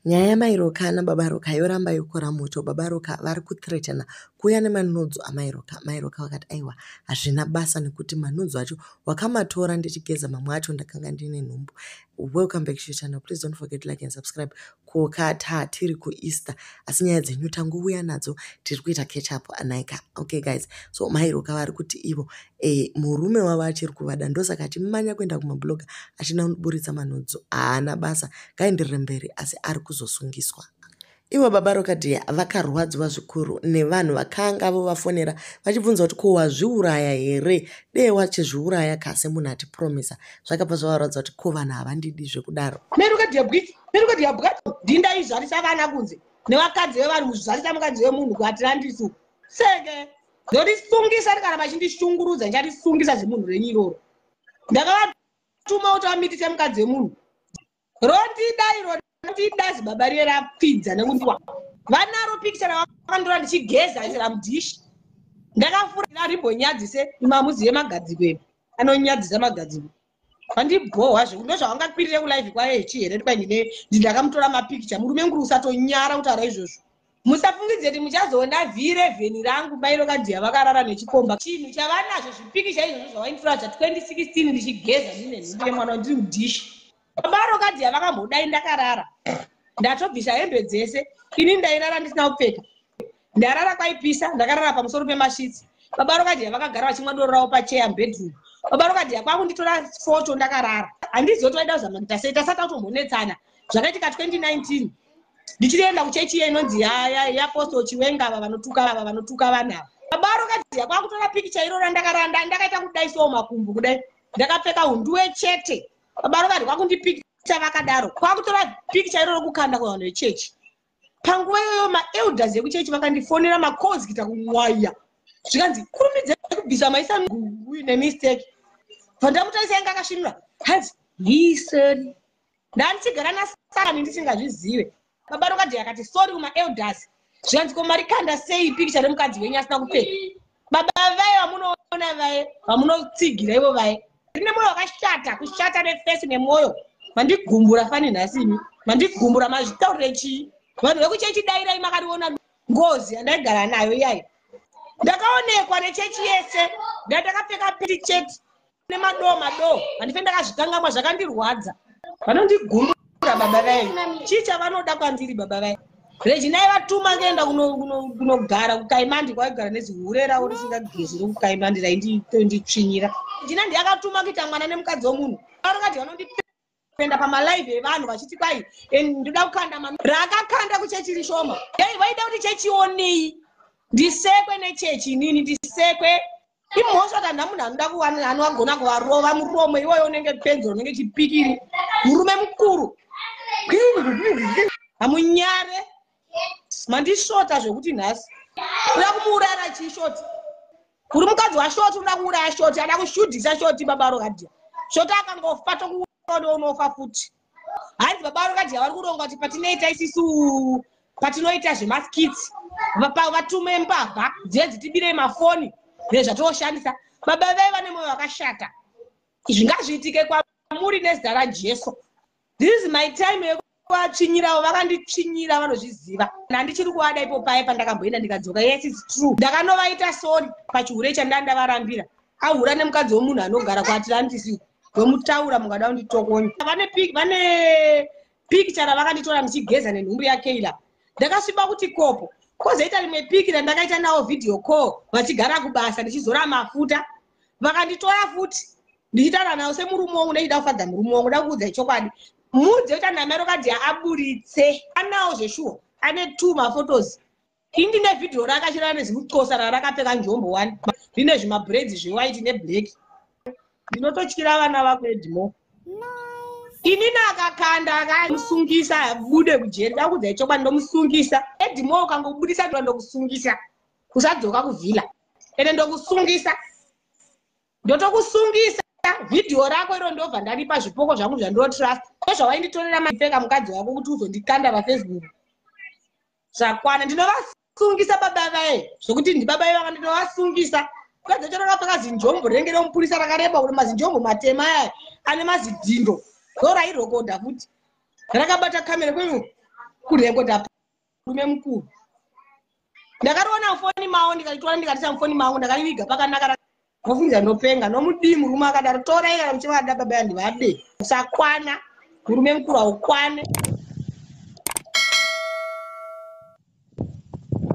Nyaya yamai Roka nababa Roka yoramba yokora moto. Baba Roka vari kuthreatena kuuya nemanudes amai Roka. Mai Roka vakati aiwa hazvina basa nekuti manudes acho wakamatora ndichigeza mamwe acho ndakanga ndine nhumbu. Welcome back to your channel. Please don't forget to like and subscribe. Kokata tiri kuEaster asi nyaya dzenyu tangouya nadzo tiri kuita catch up anaika. Okay guys, so mai Roka vari kuti ivo murume wavo achiri kuvada ndosaka achimanya kuenda kumablogger achinoburitsa manudes. Haana basa, ngaenderere mberi asi ari kuzosungiswa. Ivo baba Rokadhiya vakarwadziwa zvikuru nevanhu vakanga vovafonera vachibvunza kuti ko wazviuraya here, dee wachizviuraya kasi munhu atipromisa. Zvakabva zvavaratidza kuti ko vanhu havandidi zvekudaro. Merukadhiya bwiti, Merukadhiya bwati, ndindaizvarisa vana kunze nevakadzi vevanhu, kuzvarisa mukadzi wemunhu kuAtlantis seke ndorisungisa kana vachindishungurudza ndicharisungisa zimunhu renyu iroro. Ndakavatuma kuti vamitise mukadzi wemunhu. Rondida iro rondida zibaba riye rapfidza nekundiwa. Vanaro pikicha ravakandora ndichigeza isira mudhishi. Ndakafura rimbonyadzise mamuzive magadziko emu. Anonyadzisa magadziko. Vandibhohwa zve ndozvavangakwirire kulive kwaye chi here kwai ndine ndakamutora mapikicha. Murume nguru usatonyara kutaura izvozvo. Musafungidze kuti muchazoona V11 rangu mai Rokadhiya vakarara nechikomba. Chinhu chavanazvo zvipikicha izvozvo zvavainditora zva 2016 ndichigeza ndine nhumbu yemwana ndiri mudhishi. Baba Rokadhiya vakambodai ndakarara. Ndatobvisa hembe dzese. Ini ndairara ndisina kupfeka. Ndarara kwaipisa, ndakarara pamusoro pemashitsi. Baba Rokadhiya vakagara vachimwa doro ravo pacheya mubedroom. Baba Rokadhiya kwakunditora foto ndakarara. Handizivi kuti vaida kuzama kuita sei, tasati tatombonetsana. Zvakaitika 2019. Ndichirienda kuchechi iye inonzi yaApostle Chiwenga ava vanotuka ava vanotuka vanhu ava. Baba Rokadhiya kwakutora pikicha iro randakarara ndakaita kudai so makumbo kudai. Ndakapfeka hunduwe chete. Baba Rokadhiya kwakundipikicha vakadaro. Kwakutora pikicha iro rokukanda kuvanhu vechechi. Panguva iyoyo maelders ekuchechi vakandifonera macalls kuita kumwaya. Zvikanzi kurumidze kubvisa maisa uine mistake. Pandamutarisa yanga akasvinura. Hanzi he sorry. Ndandichigara naSatani ndisingazvizive. Baba Rokadhiya akati sorry kumaelders. Zvikanzi ko marikanda sei pikicha remukadzi wenyu asina kupfeka. Baba vaye vamunoona vaye vamunotsigira ivo vaye. Rine moyo wakashata, kushata nefesi nemwoyo. Mandigumbura fani nhasi imi. Mandigumbura mazvitaurire chii? Vanhu vekuchechi dairai makariona ngozi yandaigara nayo iyai. Ndakaonekwa nechechi yese. Ndakapfeka penti chete nemadoo madoo. Handife ndakazvikangamwa zvakandirwadza. Vanondigumbura baba vaye. Chii chavanoda kwandiri baba vaye? Regina aivatuma kuenda kunogara kuKaimandi kwaigara nezihure ravo risingagezi rokuKaimandi rainditsvinyira. Regina ndiye akatuma kuita mwana nemukadzi womunhu. Varokati vanondipenda pamalive evanhu vachiti kwai ndoda kukanda manu. Rakakanda kuchechi rishoma. Vaida kuti chechi ionei. Ndisekwe nechechi inini ndisekwe. Imhosva kana munhu anoda kuwana anogona kuvarova muromo iwoyo unenge penzura unenge chipikiri. Murume mukuru. Hamunyare. Mandishota zvekuti nhasi. Uda kumuuraya chii shoti? Uri mukadzi washoti unoda kuuraya shoti, ada kushudhisa shoti baba Rokadhiya. Shoti akangofa tokuona unofa futi. Hanzi baba Rokadhiya vari kuronga kuti patinoita isisu patinoita zvemaskits vatume mbavha dziye dzitibire mafoni nezvatoshandisa. Baba vai vane moyo wakashata. Izvi ngazviitike kwamuri nezita raJesu. This is my time yekuvatsvinyirawo, vakanditsvinyira vanozviziva. Handichiri kuvada ipo paye pandakamboenda ndikadzoka. Yes, it's true. Ndakanovaita sorry pachihure chandanga ndavarambira. Ahura nemukadzi wemunhu anogara kuAtlantis. Wemutaura mungada kunditokonya. Vane pikicha ravakanditora ndichigeza nenhumbu yaKeila. Ndakasviba kuti kopo. Kozoita rimwe piki randakaita nawo video call vachigara kubasa ndichizora mafuta. Vakanditora futi ndichitaura nawo semurume wangu ndichida kufadza murume wangu nda kuudza chokwadi. Mudze kuti Namai Rokadhiya aburitse. Anawo zveshuwa. Ane 2 maphotos. Ini ndine video rakachirana nezimuxosa rarakapfeka njombo 1. Rine zvimabraids zvewhite neblack. Ndinototyira vana vako Edmo. Inini akakanda akamusungisa abude kujeri. Ndakuudza chokwadi ndomusungisa. Edmo ukangobudisa ndokusungisa. Usadzoka kuvhila. Ende ndokusungisa. Ndotokusungisa. Video rako iro ndobva ndaripa zvipoko zvangu zvandinotrust. Ndozvawainditorera mapfeka mukadzi wako kuti uzondikanda paFacebook. Zvakwana ndinovasungisa baba vaye. Zvokuti ndibaba vaye vakandinovasungisa. Mukadzi wacho rakapfeka zinjombo rinenge romupurisa rakareba kuti mazinjombo matema aya ane mazidhindo. Ndorairokodha futi. Rakabata kamera kwenyu. Kurekodha murume mukuru. Ndakariona mufoni mavo, ndikaritora, ndikatisa mufoni mangu, ndakariviga pakanaka. Mofungiza ndopenga? Nomudii murume akadaro? Torai kana muchivada, baba yandivade. Usakwana, murume mukuru haukwane.